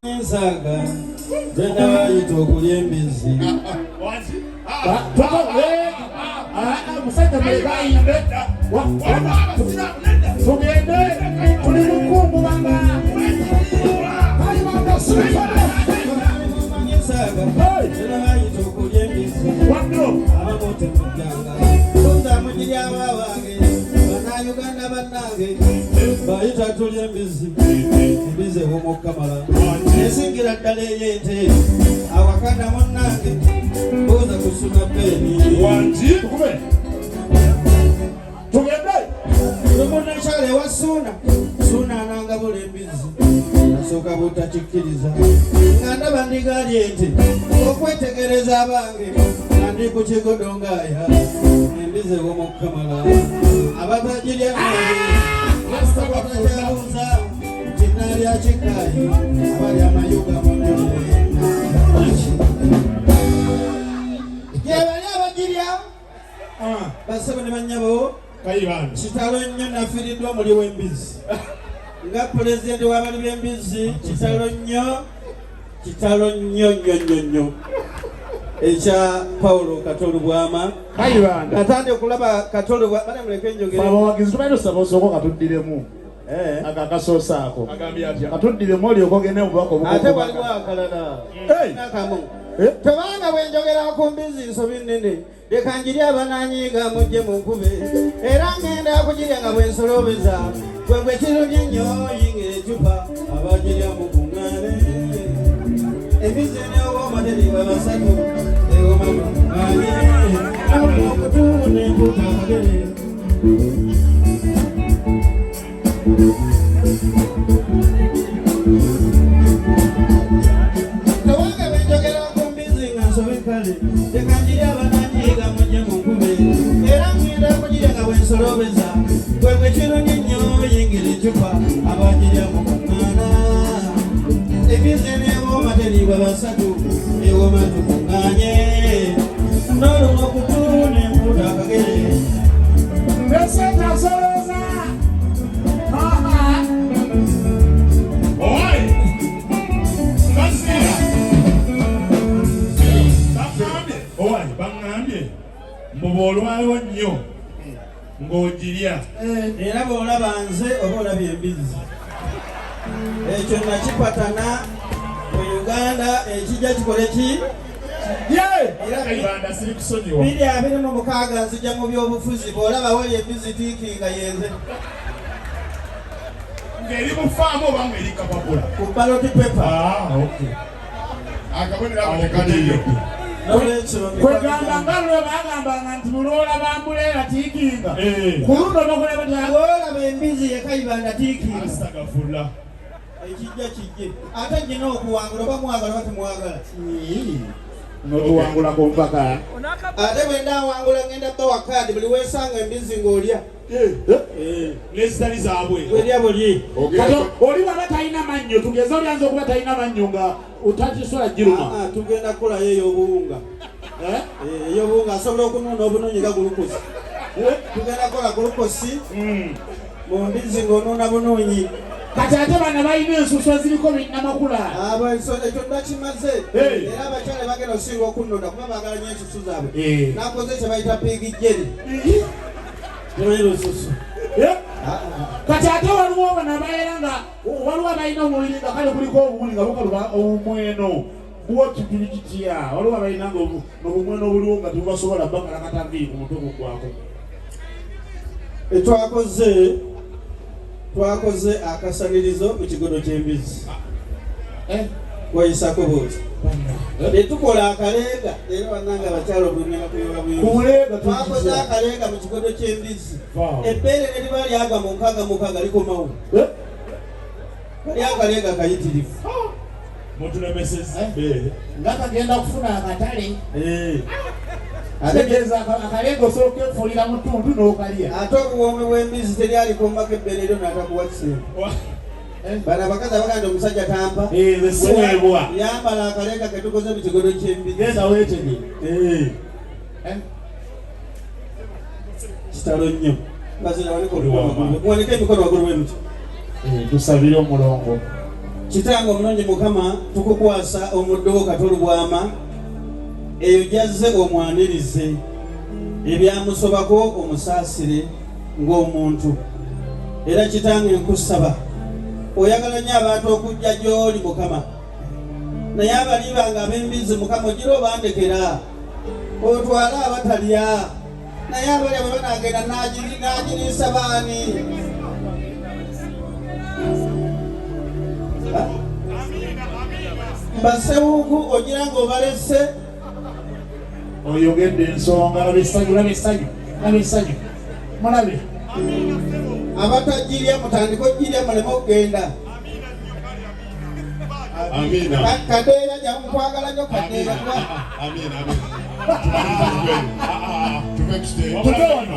Ensaaga gye nabayita okulya embizzi. Musajja muleke ayimbe. Tugende, tuli mukungubanga Kayibanda sifale. Ensaaga gye nabayita okulya embizzi. Waddo. Abamu temujjanga tunza mugiryamu. Abange Bannayuganda bannange, bayita tulya embizzi. Embizzi ewoma okukamala, esingira ddala ey'ente. Awakana munnange, buuza kusuna peeni. Wangi. Tukube tugende. Lumu nakyala ewa Suuna, Suuna anangabula embizzi. Nasooka butakikkiriza nga ndaba ndigaali ente. Okwetegereza abange, nga ndi ku kigodo ngaaya embizi ewoma okukamala. Abatagirya batakyabuuza nti naalya kikaayi. Abali amayuga munjulire gyebali abagirya, basebo ne bannyabo. Kayibanda. Kitalo nnyo, nafiiriddwa omuli w'embizzi nga pulezidenti w'abali b'embizzi. Kitalo nnyo, kitalo nnyo nnyo nnyo nnyo ekya Paulo Katolu Bwama. Kayibanda. Natandi okulaba Katolu bane, muleke njogere. Abawagizi tumanyi tusaba osooka katuddiremu. Eh. Ako akasoose ako. Agambye atya? Katuddiremu olyoka ogende mu bubaka. Ate waliwo akalala. Hey! Nakamu. Eh? Tobanga bwe njogera ku mbizzi nsobi nnene. Leka njiri, abananyiiga mujje mu nkube, era ngenda kugirya nga bwensolobeza. Gwe gwe kirungi nnyo, yingira ecupa, abagirya mukuŋŋaane. Embizzi enewooma teriibwa basatu, ewoma mukuŋŋaane. Okutu n'emputa akagere. Tewanga bwenjogera ku mbizzi nga nsobi kale. Leka njiri, abananyiiga mujje mu nkube, era ngenda kugirya nga bwensolobeza. Gwe gwe kirungi nnyo, yingira ecupa, abagirya mukuŋŋaana. Embizzi enewooma teriibwa basatu, ewoma tukuŋŋaanye. N'olumwa okutu n'emputa akagere. Mbese tasolooza. Owai! Bazira. Baŋŋambye, owai, baŋŋambye mbu bw'olwawo nnyo ng'ogirya. Era bw'olaba nze oba olabye embizzi. Ekyo nakipatana mu Uganda ekijja kikole ki? Era Kayibanda, siri kusonyiwa. 2026 nzija mu byobufuzi. Bw'olaba wali embizzi, tiikinga yenze. Ng'eri mu faamu oba ng'eri kapapula? Ku ballot paper. Ah, okay. Akabonero ako tekaliyo. Nolwekyo Kwegamba nga lwe bagambanga nti buloola bambuleera tiikinga. Eh. Ku luno bakola batya? Bw'olaba embizzi ye Kayibanda, tiikinga. Astagfirullah. Ekijja kijje, ate nyina okuwangula, oba mwagala oba temwagala. Notuwangula ku mpaka. Ate bwe ndaawangula, ngenda bawa kaadi, buli weesanga embizzi ng'olya. N'ezitali zaabwe. Werya buli. Kati oli waba talina mannyo, tugeze oli ayinza okuba talina mannyo nga otakisobola giruma. Ah, ah, tugenda kukolayo ey'obuwunga. Eh? Eh, ey'obuwunga asobola okunuuna obunuunyi nga gulukosi. Tugenda kukola gulukosi mu mbizzi ng'onuuna bunuunyi. Kati ate bano balina ensusu eziriko binnamakula. Abo ekyo ndakimaze. Hey. Era abakyala bagenda okusinga okunnonda kuba baagala nnyo ensusu zaabwe. Eh. Nakoze kye bayita pig jelly. Temanyi lususu. Eh? Kati ate waliwo bano abaera nga waliwo abalina omubiri nga kale kuliko obuwuli nga bukaluba obumweno bwokituli kitya, waliwo abalina nga obumweno obuliwo nga tebubasobola bakalakata nviiri ku mutwe gugwako. Twakoze akasanirizo mu kigodo ky'embizzi. Eh? Wayisako bwoti netukola akalenga. Era bannange abakyala, obulunga kuyola buyonjo. Kubuleega. Twakoze akalenga mu kigodo ky'embizzi. Ebbeere ne liba lyagwa mu nkaaga mukaaga likomawo. Eh? Kali akalenga kayitirivu. Mutulemesezza ebbeere. Nga kagenda kufuna akatale. Eh. Ate Ategeeza akalenga osobola okwefuulira mu ttuntu n'okalya. Ate obuwoomi bw'embizzi, teri alikombako ebbeere eryo n'atakuwa kisente. Bano abakazi abagaa nti omusajja tampa, Eh, nze siweebwa. yambala akalenga ketukoze mu kigodo ky'embizzi. Genda weetege. Eh. Eh? Kitalo nnyo. Bazira, wanike emikono waggulu bwe mutyo. Eh, tusabire omulongo. Kitange omulungi Mukama, tukukwasa omuddu wo Kato Lubwama, eyo gy'azze omwanirize, ebyamusobako omusaasire ng'omuntu. Era Kitange nkusaba, oyagala nnyo abantu okujja gy'oli Mukama, naye abali bange ab'embizzi Mukama ogira obandekera, otwale abatalya, naye abalya bwe banaagenda n'agiriisa baani? Basewuuku ogira ng'obalese. Oyogedde ensonga, laba essanyu, laba essanyu, laba essanyu, mulabe. Abatagirya mutandike okugirya muleme okugenda. Amina. Kadeera nkwagala nnyo Kadeera. Amina, amina. Tuve ku stage. Tuve wano.